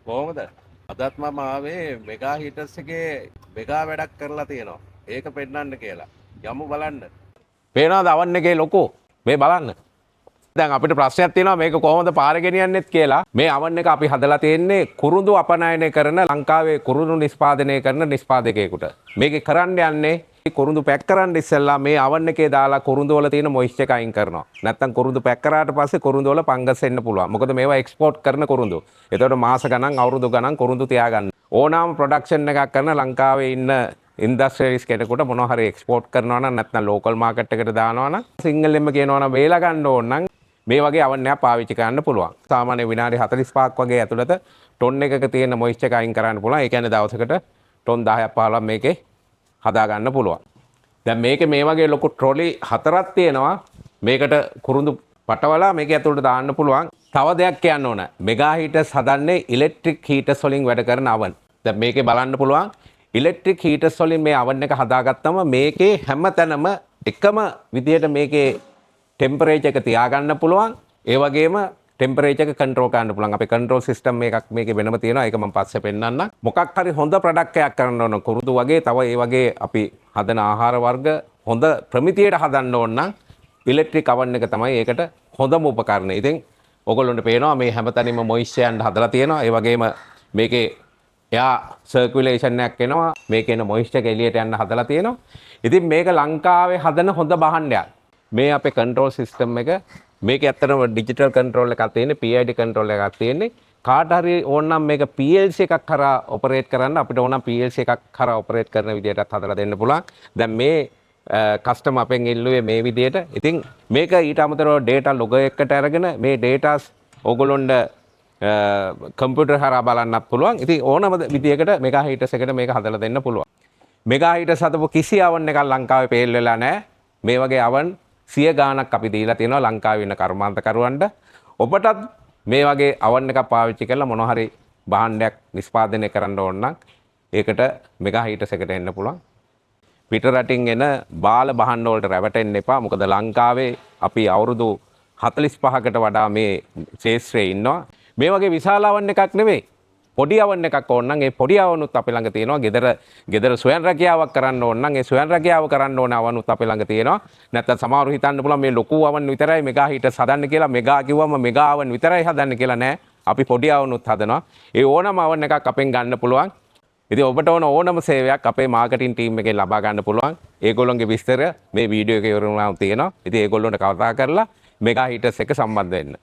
කොහොමද? අදත් මම ආවේ මෙගා හීටර්ස් එකේ මෙගා වැඩක් කරලා තියෙනවා. ඒක පෙන්වන්න කියලා. යමු බලන්න. පේනවද අවන් එකේ ලොකෝ? මේ බලන්න. දැන් අපිට ප්‍රශ්නයක් තියෙනවා මේක කොහොමද පාර ගෙනියන්නෙත් කියලා. මේ අවන් එක අපි හදලා තියෙන්නේ කුරුඳු අපනයනය කරන, ලංකාවේ කුරුඳු නිෂ්පාදනය කරන නිෂ්පාදකයෙකුට. මේකේ කරන්න යන්නේ කුරුඳු පැක් කරන්න ඉස්සෙල්ලා මේ අවන් එකේ දාලා කුරුඳු වල තියෙන මොයිස්චර් එක අයින් කරනවා. නැත්තම් කුරුඳු පැක් කරාට පස්සේ කුරුඳු වල ෆංගස් එන්න පුළුවන්. මොකද මේවා එක්ස්පෝර්ට් කරන කුරුඳු. එතකොට මාස ගණන්, අවුරුදු ගණන් කුරුඳු තියාගන්න. ඕනාම ප්‍රොඩක්ෂන් එකක් කරන ලංකාවේ ඉන්න ඉන්ඩස්ට්‍රියලිස්ට් කෙනෙකුට මොනවා හරි එක්ස්පෝර්ට් කරනවා නම්, නැත්නම් ලෝකල් මාකට් එකට දානවා නම්, සිංහලෙන්ම කියනවා නම් වේලා ගන්න ඕන නම්, මේ වගේ අවන් එකක් පාවිච්චි කරන්න පුළුවන්. සාමාන්‍ය විනාඩි 45ක් වගේ ඇතුළත ටොන් එකක තියෙන මොයිස්චර් එක අයින් කරන්න පුළුවන්. ඒ කියන්නේ දවසකට ටොන් 10ක් 15ක් මේකේ හදා ගන්න පුළුවන්. දැන් මේකේ මේ වගේ ලොකු ට්‍රොලි හතරක් තියෙනවා. මේකට කුරුඳු පටවලා මේක ඇතුළට දාන්න පුළුවන්. තව දෙයක් කියන්න ඕන. මෙගා හීටර්ස් හදන්නේ ඉලෙක්ට්‍රික් හීටර්ස් වලින් වැඩ කරන අවන්. දැන් මේකේ බලන්න පුළුවන්, ඉලෙක්ට්‍රික් හීටර්ස් වලින් මේ අවන් එක හදාගත්තම මේකේ හැම තැනම එකම විදියට මේකේ ටෙම්පරේචර් එක තියාගන්න පුළුවන්. ඒ වගේම ටෙම්පරේචර් එක කන්ට්‍රෝල් කරන්න පුළුවන්. අපේ කන්ට්‍රෝල් සිස්ටම් එකක් මේකේ වෙනම තියෙනවා. ඒක මම පස්සේ පෙන්නන්නම්. මොකක් හරි හොඳ ප්‍රොඩක්ට් එකක් කරන්න ඕන, කුරුඳු වගේ තව ඒ වගේ අපි හදන ආහාර වර්ග හොඳ ප්‍රමිතියට හදන්න ඕන නම්, ඉලෙක්ට්‍රික් අවන් එක තමයි ඒකට හොඳම උපකරණය. ඉතින් ඔයගොල්ලන්ට පේනවා මේ හැමතැනම මොයිස්චර් යන්න හදලා තියෙනවා. ඒ වගේම මේකේ එයා සර්කියුලේෂන් එකක් එනවා. මේකේ එන මොයිස්චර් එක එළියට යන්න හදලා තියෙනවා. ඉතින් මේක ලංකාවේ හදන හොඳ භාණ්ඩයක්. මේ අපේ කන්ට්‍රෝල් සිස්ටම් එක. මේක ඇත්තටම ඩිජිටල් කන්ට්‍රෝල් එකක් තියෙන්නේ, PID control එකක් තියෙන්නේ. කාට හරි ඕන නම් මේක PLC එකක් කරා ඔපරේට් කරන්න, අපිට ඕන නම් PLC එකක් කරා ඔපරේට් කරන විදිහටත් හදලා දෙන්න පුළුවන්. දැන් මේ කස්ටමර් අපෙන් ඉල්ලුවේ මේ විදිහට. ඉතින් මේක ඊට අමතරව ඩේටා ලොග් එකකට අරගෙන මේ ඩේටාස් ඕගොල්ලොන්ට කම්පියුටර් හරහා බලන්නත් පුළුවන්. ඉතින් ඕනම විදියකට මෙගා හීටර්ස් එකට මේක හදලා දෙන්න පුළුවන්. මෙගා හීටර්ස් හදපු කිසි අවන් එකක් ලංකාවේ ෆේල් වෙලා නැහැ. මේ වගේ අවන් සිය ගාණක් අපි දීලා තියෙනවා ලංකාවේ ඉන්න කර්මාන්තකරුවන්ට. ඔබටත් මේ වගේ අවන් එකක් පාවිච්චි කරලා මොන හරි භාණ්ඩයක් නිෂ්පාදනය කරන්න ඕන නම්, ඒකට මෙගා හීටර්ස් එකට එන්න පුළුවන්. පිට රටින් එන බාල භාණ්ඩ වලට රැවටෙන්න එපා. මොකද ලංකාවේ අපි අවුරුදු 45කට වඩා මේ ක්ෂේත්‍රයේ ඉන්නවා. මේ වගේ විශාල අවන් එකක් නෙවෙයි. පොඩි අවන් එකක් ඕන නම් ඒ පොඩි අවනුත් අපේ ළඟ තියෙනවා. ගෙදර ගෙදර ස්වයං රැකියාවක් කරන්න ඕන නම් ඒ ස්වයං රැකියාව කරන්න ඕන අවනුත් අපේ ළඟ තියෙනවා. නැත්නම් සමහරව හිතන්න පුළුවන් මේ ලොකු අවන් විතරයි මෙගා හීටර්ස් හදන්න කියලා. මෙගා කිව්වම මෙගා අවන් විතරයි හදන්න කියලා නෑ. අපි පොඩි අවනුත් හදනවා. ඒ ඕනම අවන් එකක් අපෙන් ගන්න පුළුවන්. ඉතින් ඔබට ඕන ඕනම සේවයක් අපේ මාකටිං ටීම් එකෙන් ලබා ගන්න පුළුවන්. ඒගොල්ලොන්ගේ විස්තර මේ වීඩියෝ එකේ ඉවර වුණාම තියෙනවා. ඉතින් ඒගොල්ලොන්ට කතා කරලා මෙගා හීටර්ස් එක සම්බන්ධ වෙන්න.